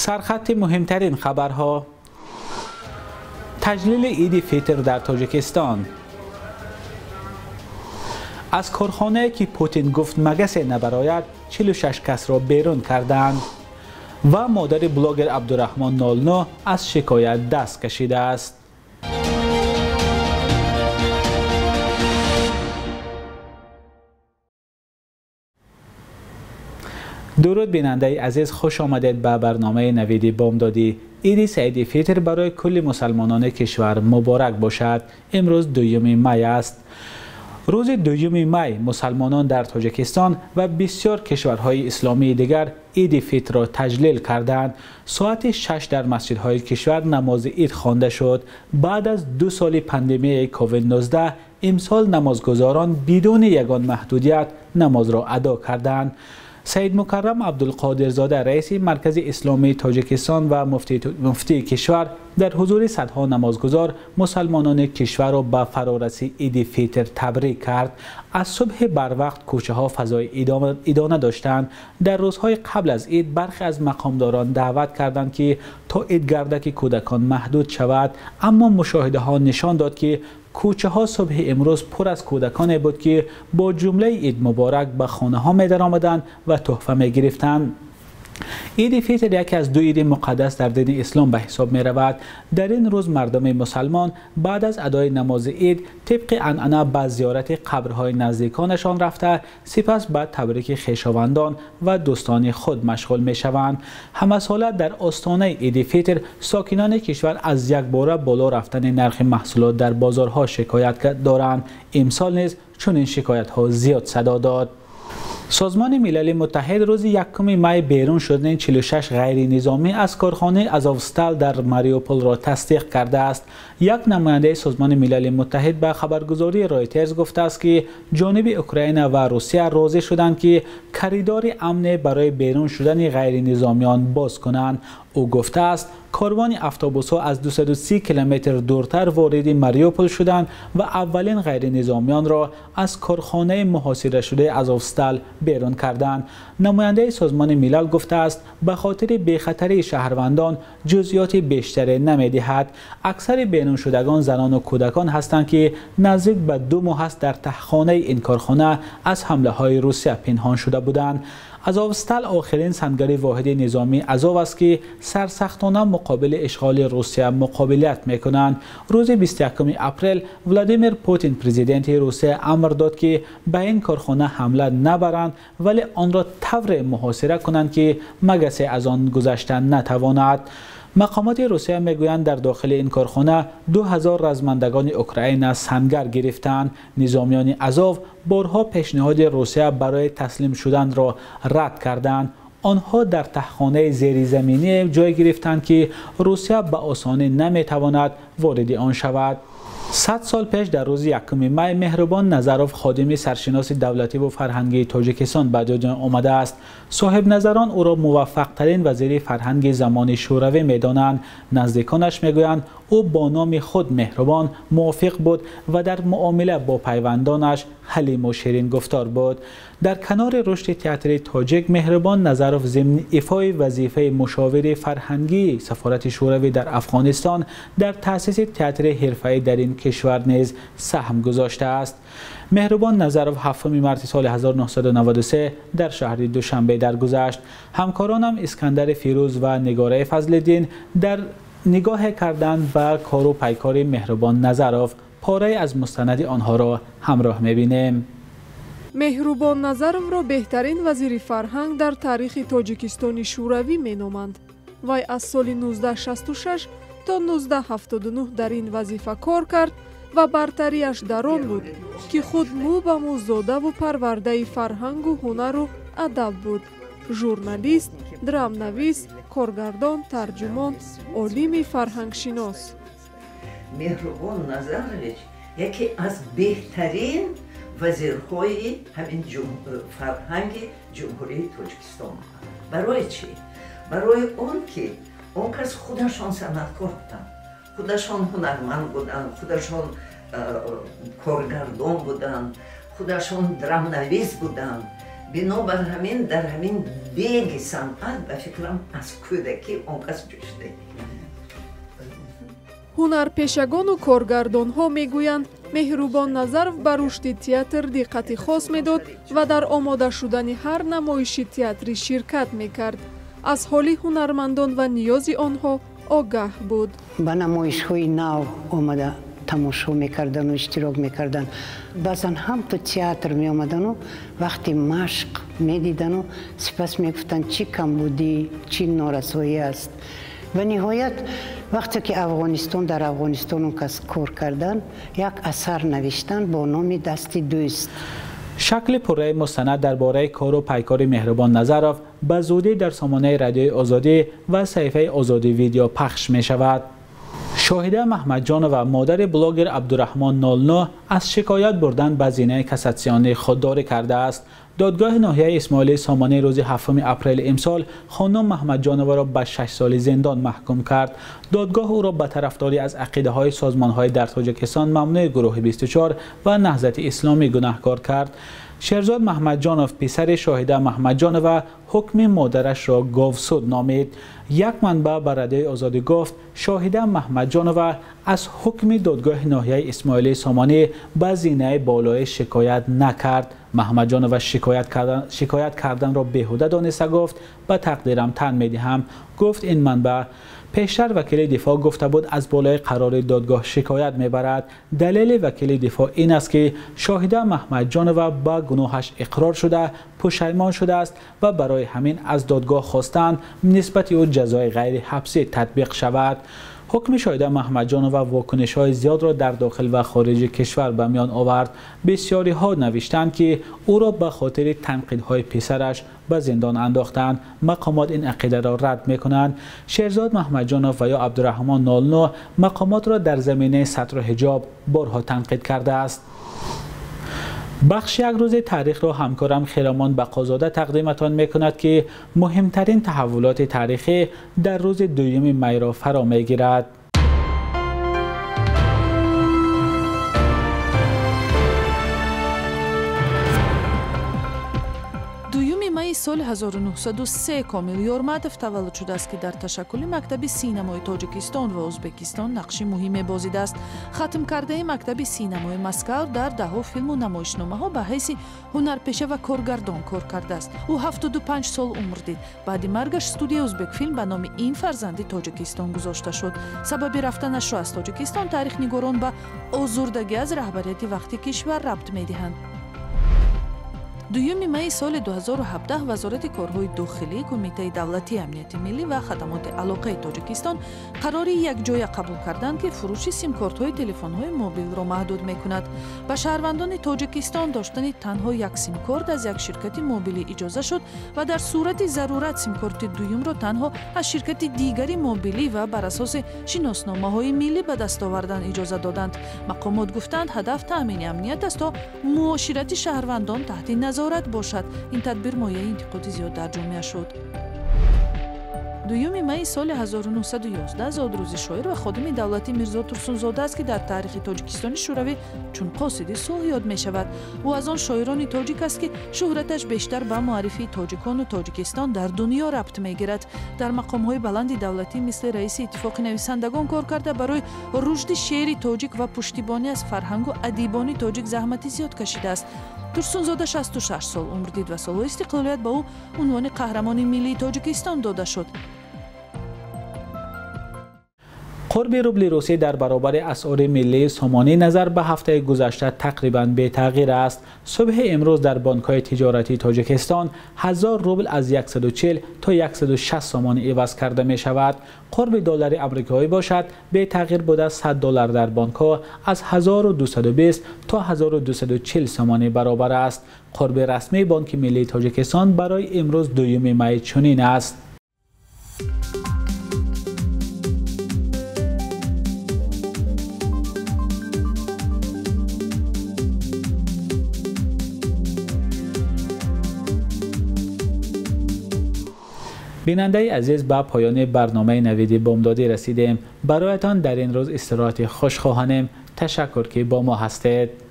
Сархати муҳимтарин хабарҳо: таҷлили Иди Фитр дар Тоҷикистон, аз корхонае ки Путин гуфт магасе набарояд 46 касро берун карданд ва модари блогер Абдурраҳмон 09 аз шикоят даст кашидааст. Дуруд бинандаи азиз, хуш омадед ба барномаи Навиди Бомдодӣ. Иди Саиди Фитр барои кулли мусалмонони кишвар муборак бошад. Имрӯз 2 май аст. Рӯзи 2 май мусалмонон дар Тоҷикистон ва бисёр кишварҳои исломии дигар Иди Фитрро таҷлил карданд. Соати 6 дар масҷидҳои кишвар намози ид хонда шуд. Баъд аз 2 соли пандемияи COVID-19 имсол намозгузорон бидуни ягон маҳдудият намозро адо карданд. Саид Мукаррам Абдулқодирзода, раиси Маркази Исломии Тоҷикистон ва муфтии кишвар, дар ҳузури садҳо намозгузор мусалмонони кишварро ба фарорасии Иди Фитр табрик кард. Аз субҳи барвақт кӯчаҳо фазои идона доштанд. Дар рӯзҳои қабл аз ид бархе аз мақомдорон даъват карданд, ки то идгардаки кӯдакон маҳдуд шавад, аммо мушоҳидаҳо нишон дод, ки кӯчаҳо субҳи имрӯз пур аз кӯдаконе буд, ки бо ҷумлаи ид муборак ба хонаҳо медаромаданд ва туҳфа мегирифтанд. Иди Фитр яке аз 2 иди муқаддас дар дини ислом ба ҳисоб меравад. Дар ин рӯз мардуми мусалмон баъд аз адои намози ид тибқи анъана ба зиёрати қабрҳои наздиконашон рафта, сипас ба табрики хешовандон ва дӯстони худ машғул мешаванд. Ҳамасола дар остонаи Иди Фитр сокинони кишвар аз якбора боло рафтани нархи маҳсулот дар бозорҳо шикоят доранд. Имсол низ чунин шикоятҳо зиёд садо дод. Созмони Милали Муттаҳид рӯзи 1 май берун шудани 46 ғайринизомӣ аз корхонаи Азовстал дар Мариуполро тасдиқ кардааст. Як намояндаи Созмони Милали Муттаҳид ба хабаргузории Ройтерс гуфтааст, ки ҷониби Украина ва Русия розӣ шуданд, ки коридори амне барои берун шудани ғайринизомиён боз кунанд. Ӯ гуфтааст, корвони автобусҳо аз 230 километр дуртар вориди Мариупол шуданд ва аввалин ғайринизомиёнро аз корхонаи муҳосирашудаи Азовстал берун карданд. Намояндаи Созмони Милал гуфтааст, ба хотири бехатарии шаҳрвандон ҷузъиёти бештаре намедиҳад. Аксари беруншудагон занону кӯдакон ҳастанд, ки наздик ба 2 моҳ аст дар таҳхонаи ин корхона аз ҳамлаҳои Русия пинҳон шуда буданд. Азовстал охирин сангари воҳиди низомии Азов аст, ки сарсахтона муқобили ишғоли Русия муқобилият мекунанд. Рӯзи 21 апрел Владимир Путин, президенти Русия, амр дод, ки ба ин корхона ҳамла набаранд, вале онро тавре муҳосира кунанд, ки магасе аз он гузашта натавонад. Мақомоти Русия мегӯянд, дар дохили ин корхона 2000 размандагони Украина сангар гирифтанд. Низомиёни Азов борҳо пешниҳоди Русия барои таслим шуданро рад карданд. Онҳо дар таҳхонаи зеризаминӣ ҷой гирифтанд, ки Русия ба осонӣ наметавонад вориди он шавад. 100 сол пеш дар рӯзи 1 май Меҳрубон Назаров, ходими саршиноси давлативу фарҳангии Тоҷикистон, ба дунё омадааст. Соҳибназарон ӯро муваффақтарин вазири фарҳанги замони Шӯравӣ медонанд. Наздиконаш мегӯянд, ӯ бо номи худ Меҳрубон мувофиқ буд ва дар муомила бо пайвандонаш ҳалиму ширингуфтор буд. Дар канори рушди театри тоҷик Меҳрубон Назаров зимни ифои вазифаи мушовири фарҳангии сафорати Шӯравӣ дар Афғонистон дар таъсиси театри ҳирфаӣ дар ин кишвар низ саҳм гузоштааст. Меҳрубон Назаров 7 марти соли 1993 дар шаҳри Душанбе даргузашт. Ҳамкоронам Искандари Фирӯз ва Нигораи Фазлиддин дар нигоҳе карданд ба кору пайкори Меҳрубон Назаров. Порае аз мустанади онҳоро ҳамроҳ мебинем. Меҳрубон Назаровро беҳтарин вазири фарҳанг дар таърихи Тоҷикистони Шӯравӣ меноманд. Вай аз соли 1966 то 1979 дар ин вазифа кор кард ва бартариаш дар он буд, ки худ мӯ ба мӯ зодаву парвардаи фарҳангу ҳунару адаб буд. Журналист, драмнавис, коргардон, тарҷумон, олими фарҳангшинос. Меҳрубон Назарович яке аз беҳтарин вазирҳои ҳамин фарҳанги Ҷумҳурии Тоҷикистон. Барои чӣ? Барои он ки он кас худашон санъаткор буданд, худашон ҳунарманд буданд, худашон коргардон буданд, худашон драмнавис буданд. Бинобар ҳамин дар ҳамин Беги санъат ба фикрам аз кӯдакӣ он кас ҷӯшида. Ҳунарпешагону коргардонҳо мегӯянд, Меҳрубон Назаров ба рушди театр диққати хос медод ва дар омода шудани ҳар намоиши театрӣ ширкат мекард. Аз ҳоли ҳунармандон ва ниёзи онҳо огаҳ буд. Ба намоишҳои нав омада тамошо мекардану иштирок мекарданд. Баъзан ҳам то театр меомадану вақти машқ медидану сипас мегуфтанд, чӣ камбудӣ, чӣ норасоӣ аст. Ва ниҳоят вақте ки Афғонистон дар Афғонистон он кас кор кардан, як асар навиштан бо номи Дасти дӯст. Шакли пурраи мустанад дар бораи кору пайкори Меҳрубон Назаров ба зудӣ дар сомонаи Радиои Озодӣ ва саҳифаи Озодӣ видео пахш мешавад. Шоҳида Маҳмадҷонова, модари блогер Абдураҳмон 09, аз шикоят бурдан ба зинаи кассатсионӣ худдорӣ кардааст. Додгоҳи ноҳияи Исмоили Сомонӣ рӯзи 7 апрели имсол хонум Маҳмадҷоноваро ба 6 соли зиндон маҳкум кард. Додгоҳ ӯро ба тарафдорӣ аз ақидаҳои созмонҳои дар Тоҷикистон мамнӯи гурӯҳи 24 ва Наҳзати Исломӣ гунаҳкор кард. Шерзод Маҳмадҷонов, писари Шоҳида Маҳмадҷонова, ҳукми модарашро говсуд номид. Як манбаъ ба Радиои Озодӣ гуфт, Шоҳида Маҳмадҷонова аз ҳукми додгоҳи ноҳияи Исмоили Сомонӣ ба зинаи болоӣ шикоят накард. Маҳмадҷонова шикоят карданро беҳуда дониста гуфт, ба тақдирам тан медиҳам, гуфт ин манбаъ. Пештар вакили дифоъ гуфта буд, аз болои қарори додгоҳ шикоят мебарад. Далели вакили дифоъ ин аст, ки Шоҳида Маҳмадҷонова ба гуноҳаш иқрор шуда, пушаймон шудааст ва барои ҳамин аз додгоҳ хостанд нисбати ӯ ҷазои ғайриҳабсӣ татбиқ шавад. Ҳукми Шоҳида Маҳмадҷонова вокунишҳои зиёдро дар дохил ва хориҷи кишвар ба миён овард. Бисёриҳо навиштанд, ки ӯро ба хотири танқидҳои писараш ба зиндон андохтанд. Мақомот ин ақидаро рад мекунанд. Шерзод Маҳмадҷонов ва ё Абдураҳмон 09 мақомотро дар заминаи сатру ҳиҷоб борҳо танқид кардааст. Бахши як рӯзи таърихро ҳамкорам Хиромон Бақозода тақдиматон мекунад, ки муҳимтарин таҳаввулоти таърихӣ дар рӯзи 2 майро фаро мегирад. Соли 1903 Комил Ёрматов таваллуд шудааст, ки дар ташаккули мактаби синамои Тоҷикистон ва Ӯзбекистон нақши муҳиме бозидааст. Хатмкардаи мактаби синамои Москав дар даҳҳо филму намоишномаҳо ба ҳайси ҳунарпеша ва коргардон кор кардааст. Ӯ 75 сол умр дид. Баъди маргаш студияи Ӯзбекфилм ба номи ин фарзанди Тоҷикистон гузошта шуд. Сабаби рафтанашро аз Тоҷикистон таърихнигорон ба озурдагӣ аз раҳбарияти вақти кишвар рабт медиҳанд. 2 майи соли 2017 Вазорати корҳои дохилӣ, Кумитаи давлатии амнияти миллӣ ва хадамоти алоқаи Тоҷикистон қарори якҷоя қабул карданд, ки фурӯши симкортҳои телефонҳои мобилро маҳдуд мекунад. Ба шаҳрвандони Тоҷикистон доштани танҳо як симкорт аз як ширкати мобилӣ иҷоза шуд ва дар сурати зарурат симкорти дуюмро танҳо аз ширкати дигари мобилӣ ва бар асоси шиносномаҳои миллӣ ба даст овардан иҷоза доданд. Мақомот гуфтанд, ҳадаф таъмини амният аст то муоширати шаҳрвандон таҳти назорат бошад. Ин тадбир мояи интиқоди зиёд дар ҷомеа шуд. 2 майи соли 1911 зодрӯзи шоир ва ходими давлатӣ Мирзо Турсунзода аст, ки дар таърихи Тоҷикистони Шӯравӣ чун қосиди сулҳ ёд мешавад. Ӯ аз он шоирони тоҷик аст, ки шӯҳраташ бештар ба муаррифии тоҷикону Тоҷикистон дар дунё рабт мегирад. Дар мақомҳои баланди давлатӣ мисли раиси Иттифоқи нависандагон кор карда, барои рушди шеъри тоҷик ва пуштибонӣ аз фарҳангу адибони тоҷик заҳмати зиёд кашидааст. Турсунзода 66 сол умр дид ва солҳои истиқлолият ба ӯ унвони қаҳрамони миллии Тоҷикистон дода шуд. Қурби рубли русӣ дар баробари асъори миллии сомонӣ назар ба ҳафтаи гузашта тақрибан бетағйир аст. Субҳи имрӯз дар бонкҳои тиҷоратии Тоҷикистон 1000 рубл аз 140 то 160 сомонӣ иваз карда мешавад. Қурби доллари амрикоӣ бошад бетағйир буда 100 доллар дар бонкҳо аз 1220 то 1240 сомонӣ баробар аст. Қурби расмии Бонки миллии Тоҷикистон барои имрӯз 2 май чунин аст. Бинандаи азиз, ба поёни барномаи Навиди Бомдодӣ расидем. Бароятон дар ин рӯз истироҳати хуш хоҳонем. Ташаккур, ки бо мо ҳастед.